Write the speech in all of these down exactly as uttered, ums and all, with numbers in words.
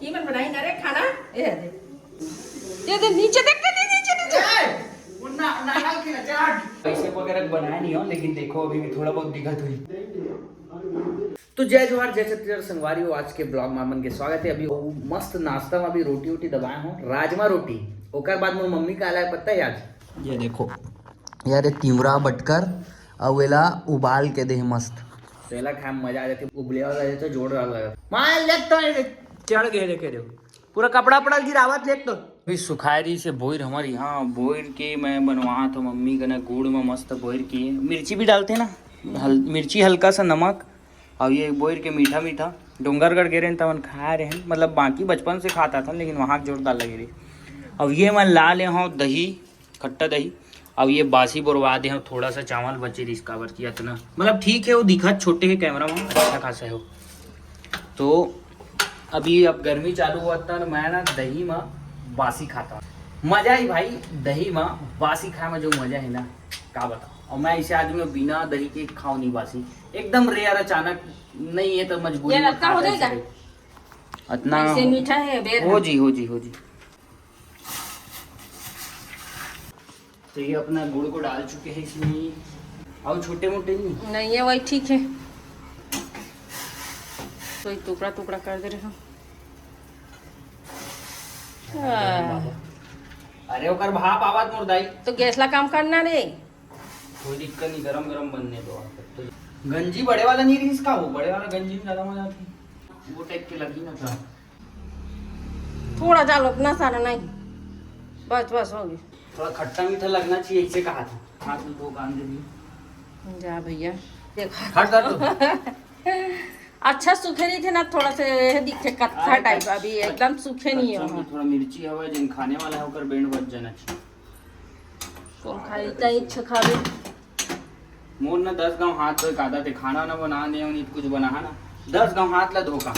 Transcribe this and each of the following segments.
ये मन बनाई ना रे खाना। ये दे, ये दे, नीचे देख, देख, देख, नीचे, नीचे। पैसे वगैरह बनाया नहीं हो, लेकिन देखो, अभी भी थोड़ा बहुत दिखत हुई। तो जय जोहार, जय छत्तीसगढ़ संगवारी हो। आज के ब्लॉग में आप मन के स्वागत है। अभी वो मस्त नाश्ता में अभी रोटी वोटी दबाए हो, राजमा रोटी। ओकर बाद मोर मम्मी का आला है, पता है आज? ये देखो यार, ये तिवरा बटकर, अउ एला उबाल के दे मस्त। तो एला खाए में मजा आ जाती, उबले वाला रहता, जोरदार लगता। मार लेता है, चढ़ गए देखे देखो, पूरा कपड़ा पड़ा गिरावत लेत तो। अभी सुखाए रही से बोइर हमर यहाँ, बोइर के मैं बनवात हूँ मम्मी कने गुड़ में मस्त बोइर के। मिर्ची भी डालते ना, हल, मिर्ची, हल्का सा नमक, और ये बोइर के मीठा मीठा। डोंगरगढ़ गे रहेन तवन खाए रहेन, मतलब बाकी बचपन से खाता था, लेकिन वहाँ जोरदार लगे रही। अब ये मैं ला ले हूँ दही, खट्टा दही। अब ये बासी बोरवा दे हूँ, थोड़ा सा चावल बचे रही, इसका बर कि इतना, मतलब ठीक है, वो दिखत छोटे है कैमरा में, अच्छा खासा है वो। तो अभी अब गर्मी चालू हुआ था, मैं ना दही में बासी खाता हूँ। मजा ही भाई, दही में बासी खाए में जो मजा है ना, का बताओ। और मैं ऐसे आदमी हूँ, बिना दही के खाओ नहीं बासी, एकदम रेयर, अचानक नहीं है तो मजबूरी ये में लटका हो खाता है जाएगा। सर। इतना ऐसे मीठा है, बेर हो है। जी, हो जी, हो जी। तो ये अपना गुड़ को डाल चुके हैं इसमें, और छोटे मोटे नहीं। नहीं है, वही ठीक है। तो ये टुकड़ा टुकड़ा कर दे रहे हो। हाँ। अरे ओकर भाप आवत मोर दाई। तो गैस ला काम करना रे। कोई दिक्कत नहीं, गरम गरम बनने दो आप। तो गंजी बड़े वाला नहीं रही इसका, वो बड़े वाला गंजी में ज्यादा मजा आती, वो टाइप के लगी ना था। थोड़ा डालो, इतना सारा नहीं, बस बस हो गई। थोड़ा खट्टा मीठा लगना चाहिए, इसे कहा था। हाथ में दो कान दे दिए। जा भैया, देखो। हट जा तू। अच्छा सूखे नहीं थे ना, थोड़ा से ये दिखे कत्था अरे टाइप, कच-, अभी कच-, एकदम सूखे नहीं कच्चा हो। में थोड़ा मिर्ची हवा, जिन खाने वाला है ओकर बैंड बज जाना चाहिए। कौन खाई इतना इच्छा खावे। मोर ना दस गांव हाथ धोए का आदत है, खाना ना बना दे, नहीं कुछ बना है ना, दस गांव हाथ ला धोका,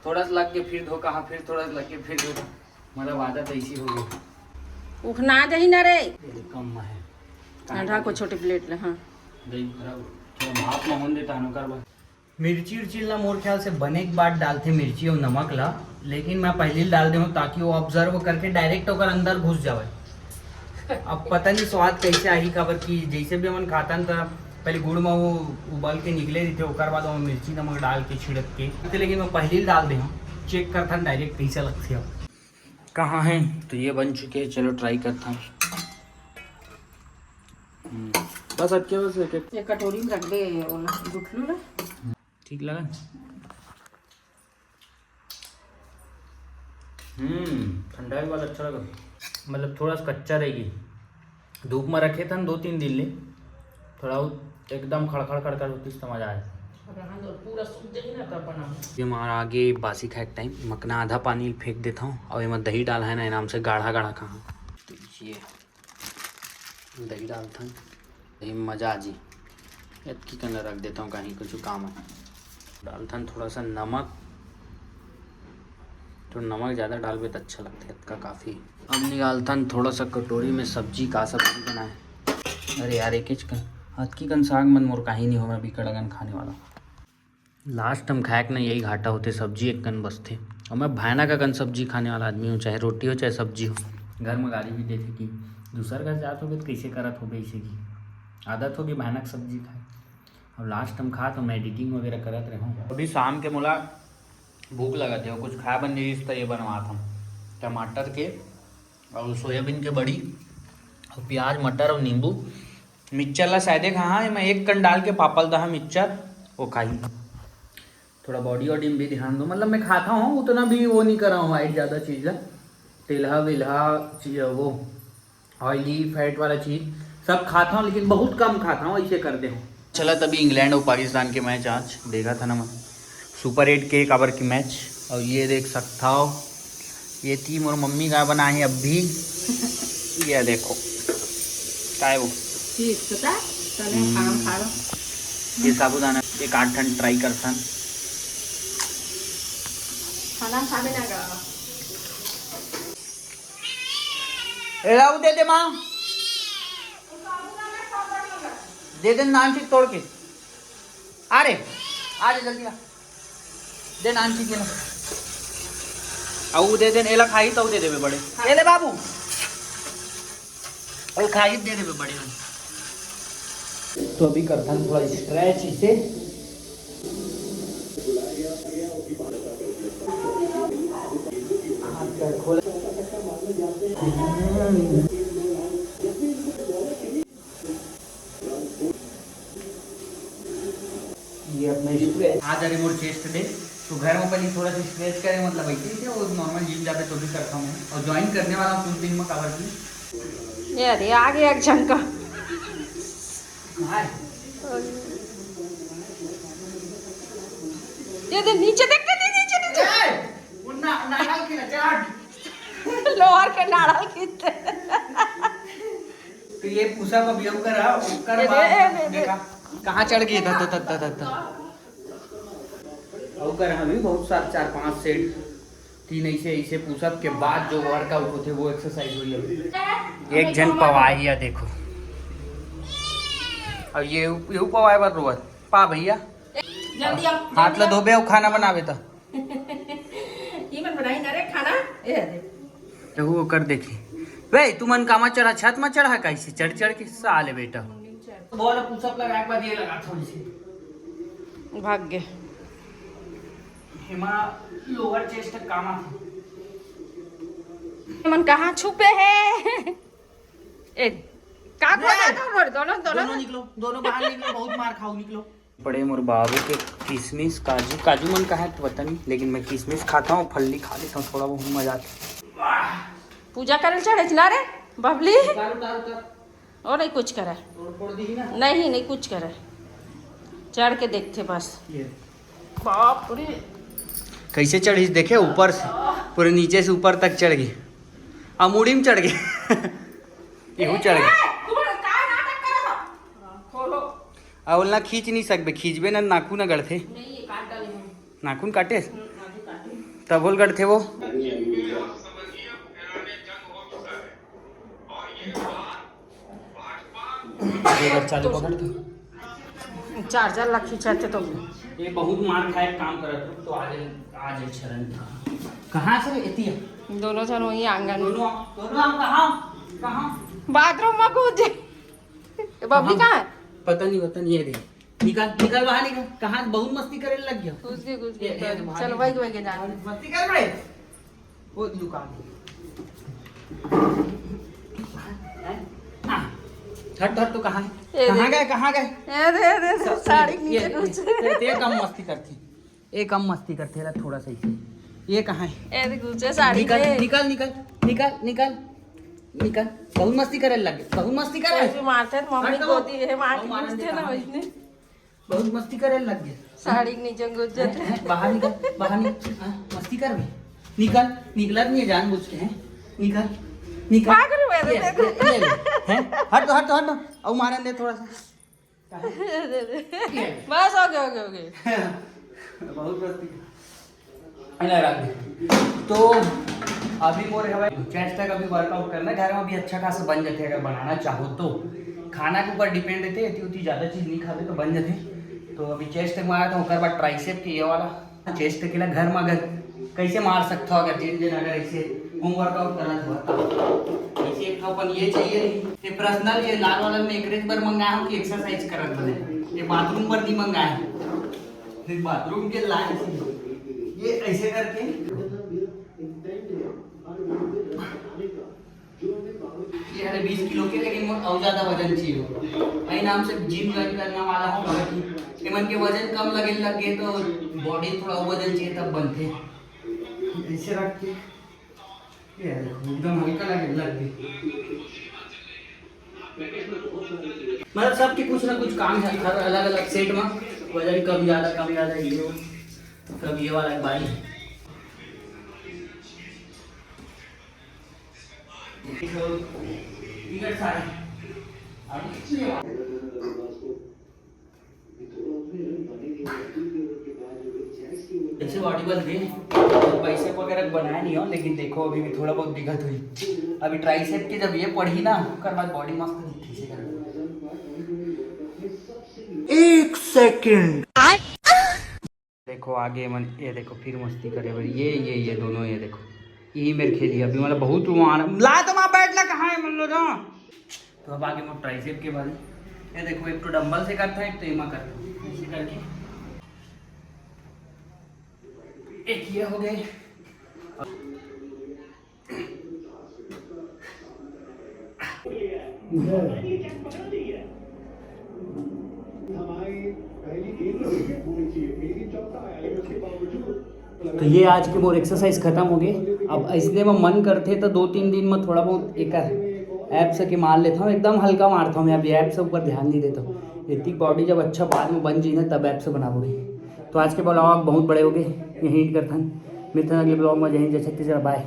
थोड़ा सा लग के फिर धोका, हाँ, फिर थोड़ा सा लग के फिर धोका, मतलब आदत ऐसी हो गई। उखना जाही ना रे। ये कम में है। ठंडा को छोटे प्लेट ले, हाँ। दही भरा, थोड़ा भाप में होन देता हनुकर बस। मिर्ची उर्ची ला मोर ख्याल से बने के बाद डालथे मिर्ची अउ नमक ला, लेकिन मैं पहली डाल देहूँ ताकि वो ऑब्जर्व करके डायरेक्ट ओकर अंदर घुस जावे। अब पता नहीं स्वाद कैसे आही, काबर कि जैसे भी हमन खातन त पहले गुड़ में वो उबल के निकले रहिथे, ओकर बाद ओमा मिर्ची नमक डाल के छिड़क के, लेकिन मैं पहली डाल देहूँ, चेक करथन डायरेक्ट कैसे लगथे। अब कहाँ है? तो ये बन चुके हैं, चलो ट्राई करता हूँ। हम्म, बस अटके बस एक, एक ये कटोरी में रख दे, ओला गुठलू ला। ठीक लगा? हम्म, ठंडा भी वाला अच्छा लगा, मतलब थोड़ा सा कच्चा रहेगी। धूप में रखे था दो तीन दिन ले, थोड़ा वो एकदम खड़खड़ खड़खड़ होती तो मजा आए। पूरा सूख जाएगी ना तब बनाओ। ये हमारा आगे बासी खाए टाइम मकना आधा पानी फेंक देता हूँ और एमा दही डाला है ना, इनाम से गाढ़ा गाढ़ा कहाँ। तो ये दही डालथन, दही में मजा आ जी। अतकी कन रख देता हूँ, कहीं कुछ काम है। डालथन थोड़ा सा नमक, तो नमक ज़्यादा डालबे तो अच्छा लगता है, अतका काफ़ी। अब निकालथन थोड़ा सा कटोरी में सब्जी, का सब्जी बनाए। अरे यार, एक कन, अतकी कन साग मन मोर काही नहीं हो, मैं बिकट अगन खाने वाला। लास्ट हम खाए के ना यही घाटा होते, सब्जी एक कन बचथे। और मैं भयानक अकन सब्जी खाने वाला आदमी हूँ, चाहे रोटी हो चाहे सब्जी हो। घर में गाली भी देथे कि दूसर घर जात होगे तो कैसे करत होगे, इसे की आदत होगी भयानक सब्जी खाए। और लास्ट हम खात हूँ, मैं एडिटिंग वगैरह करत रहूँ। अभी शाम के मोला भूख लगत है, कुछ खाए बन रही तो ये बनवात हूँ, टमाटर के और सोयाबीन के बड़ी और प्याज, मटर और नींबू। मिक्सचर ला शायदे कहा है, मैं एक कन डाल के पापल दहा मिक्सचर, वो खाई। थोड़ा बॉडी वॉडी में भी ध्यान दो, मतलब मैं खाता हूँ, उतना भी वो नहीं कर रहा हूँ वाइट ज़्यादा चीज़ ला, तेलहा वेलहा चीज़, वो ऑयली फैट वाला चीज़ सब खाता हूँ, लेकिन बहुत कम खाता हूँ, ऐसे कर दे हूँ। चला तभी इंग्लैंड और पाकिस्तान के मैच आज देखा था ना मैं, सुपर एट के काबर की मैच। और ये देख सकता हो, ये थी मोर मम्मी का बना है अभी। ये देखो, काय वो? चीज पता? तने हम्म। खाम खा लो। ये साबूदाना एक आठ ठन ट्राई करथन। खाना खा बिना गा। ए, लाऊ दे दे माँ। दे दे नान चीज तोड़ के। आ रे, आ रे, जल्दी आ। दे नान चीज, ये लो। अउ दे देन, एला खाही त अउ दे देबे बड़े। ए ले बाबू, अउ खाही दे देबे बड़े। तो अभी करथन थोड़ा स्ट्रेच इसे। हाथ पैर खोल। ये अपना स्ट्रेच। आज अरे मोर चेस्ट डे, तो घर में पहले थोड़ा सा स्ट्रेच करे, मतलब ऐसे ही थे, वो नॉर्मल जिम जाते तो भी करता हूँ, और ज्वाइन करने वाला हूँ कुछ दिन में, काबर की ये अरे आ गया एक झन का। हाय। ये दे नीचे देख, दे, दे, नीचे, नीचे। ए, वो ना, नारल के ना, चढ़। लोअर के नारल खींचते। तो ये पुशअप अभी हम करा, ओकर ए, बाद ए, ए, ए, देखा, कहाँ चढ़ गई? धत, धत, धत, धत, धत। अउ करा अभी बहुत सार, चार पांच सेट, तीन ऐसे, ऐसे पुशअप के बाद जो वर्कआउट होते, वो एक्सरसाइज हुई अभी। एक झन पवाही है, देखो। अब ये, ये पवाए बर रोवत। पा भैया, जल्दी आओ, हाथ जल्दी ला आओ। धोबे अउ खाना बनावे त। ई मन बनाई ना रे खाना। ए दे। देखो ओकर देखी। बे, तुमन कामा चढ़ा, छत में चढ़ा कैसे? चढ़ चढ़ के साले बेटा। बॉल पुशअप लगाए के बाद ये लगा थोड़ी सी। भाग गए। हेमा लोअर चेस्ट तक काम आथे। मन कहाँ छुपे है? ए, का ए! खोदा था उधर? दोनों, दोनों। दोनों निकलो, दोनों बाहर निकलो, बहुत मार खाओ, निकलो। पड़े मोर बाबू के किशमिश, काजू, काजू मन कहाँ है तो पता नहीं, लेकिन मैं किशमिश खाता हूँ, फल्ली खा लेता हूँ, थोड़ा बहुत मजा आता है। पूजा करे चढ़े ना रे बबली। उतार, उतार, उतार। ओ नहीं कुछ करे। तोड़ फोड़ दी ना। नहीं, नहीं कुछ करे। चढ़ के देखते बस। ये। बाप रे। कैसे चढ़ी देखे, ऊपर से पूरे नीचे से ऊपर तक चढ़ गई, आ मुड़ी में चढ़ गई। एहू चढ़ गई। ए, तू का नाटक कर रहा? खोलो। आ ओला खींच नहीं सकबे, खींचबे ना, नाखून गड़थे। नहीं, ये काट डाले हैं। नाखून काटे? हम्म, नाखून काटे। तब होल गड़थे वो। ये बच्चा तो पकड़ तू। चार्जर ला खींचते तो। ये बहुत मार खाए काम करत हो, तो आज, आज एक शरण था। कहाँ से एती है? दोनों जन वही आंगन में। दोनों, दोनों आप कहाँ, कहाँ? बाथरूम में कूद जे। ये बबली कहाँ? कहाँ है? पता नहीं, पता नहीं, ये दे। निकल, निकल बाहर निकल। कहाँ बहुत मस्ती करे लग गया? घुस गए, घुस ये, गए। ये तो चल, बाहर वही, निकल। वही के जाने। मस्ती कर रहे? वो दुकान। हैं? हाँ। हट, हट, तो कहाँ है? ये कहाँ दे। गए, कहाँ गए? ये दे, ये दे, सब साड़ी ये, नीचे ये, घुस। ये, ये कम मस्ती करती। ये कम मस्ती करते ला थोड़ा सा इसे। ये कहाँ है? ये दे घुसे साड़ी निकल, में। निकल, निकल, निकल, निकल, निकल। बहुत मस्ती करे लग गए, बहुत मस्ती करे। ऐसे मारते हैं, मम्मी हट तो। गोदी है, मार के अब मारन घुसते दे ना कहाँ है? वैसने। बहुत मस्ती करे लग गए। साड़ी के नीचे घुस जाते हैं, हैं? बाहर निकल, बाहर निकल। हाँ, मस्ती कर भी। निकल, निकल नहीं है जानबूझ के, हैं? निकल, निकल। भाग रहे हैं, ये, देखो। ये, ये, हैं? हट दो, हट दो, हट दो। अब मारन दे थोड़ा सा। ये। बस, हो गए, हो गए, हो गए। बहुत मस्ती। अरे रख दे। तो अभी मोर हवे चेस्ट तक अभी वर्कआउट करना है। घर में भी अच्छा खासा बन जाते, अगर बनाना चाहो तो। खाना के ऊपर डिपेंड रहते, इतनी उतनी ज़्यादा चीज़ नहीं खाते तो बन जाते। तो अभी चेस्ट तक मारा था, ओकर बाद ट्राइसेप के ये वाला। चेस्ट के लिए घर में अगर कैसे मार सकता हो, अगर जिन दिन अगर ऐसे होम वर्कआउट करना था तो ऐसे एक अपन ये चाहिए। ये पर्सनल, ये लाल वाला में एक बार मंगाया हूँ कि एक्सरसाइज करत बने। ये बाथरूम पर नहीं मंगाया है। फिर बाथरूम के लाइन से ये ऐसे करके, ये हले बीस किलो के, लेकिन मोर अउ ज्यादा वजन चाहिए। यही नाम से जिम ज्वाइन करने वाला हूँ, मगर कि एमन के वजन कम लगे लग गए, तो बॉडी थोड़ा वजन चाहिए तब बनते। ऐसे रख के ये देखो, एकदम हल्का लगे लग गई। मतलब सबके कुछ ना कुछ काम है, हर अलग अलग सेट में वजन कम ज्यादा, कम ज्यादा, ये वो। तब ये वाला एक बारी। इधर सारे। ऐसे बॉडी बन गई। बाइसेप वगैरह बनाया नहीं हो, लेकिन देखो अभी भी थोड़ा बहुत दिखत हुई। अभी ट्राइसेप के जब ये पढ़ी ना, ओकर बाद बॉडी मस्त दिखी से कर। एक सेकंड। देखो आगे मन, ये देखो फिर मस्ती करे बर, ये, ये, ये दोनों, ये देखो। यही मेरे खेली अभी, मतलब बहुत मार ला तो मार बैठ ला, कहाँ है मन लो ना। तो अब आगे मोर ट्राइसेप के बारे। ये देखो, एक तो डंबल से करता है, एक तो एमा करता हूँ, ऐसे करके एक ये हो गए। तो ये आज के मोर एक्सरसाइज खत्म हो गए। अब इसने में मन करते तो दो तीन दिन में थोड़ा बहुत एक एप्स के मार लेता हूँ, एकदम हल्का मारता हूँ मैं, अभी एप्स ऊपर ध्यान नहीं देता हूँ। इतनी बॉडी जब अच्छा बाद में बन जाए ना, तब एप्स बनाओगे। तो आज के ब्लॉग बहुत बड़े हो गए, यहीं एंड करता हूँ। मिलते हैं अगले ब्लॉग में। जय हिंद, जय छत्तीसगढ़, बाय।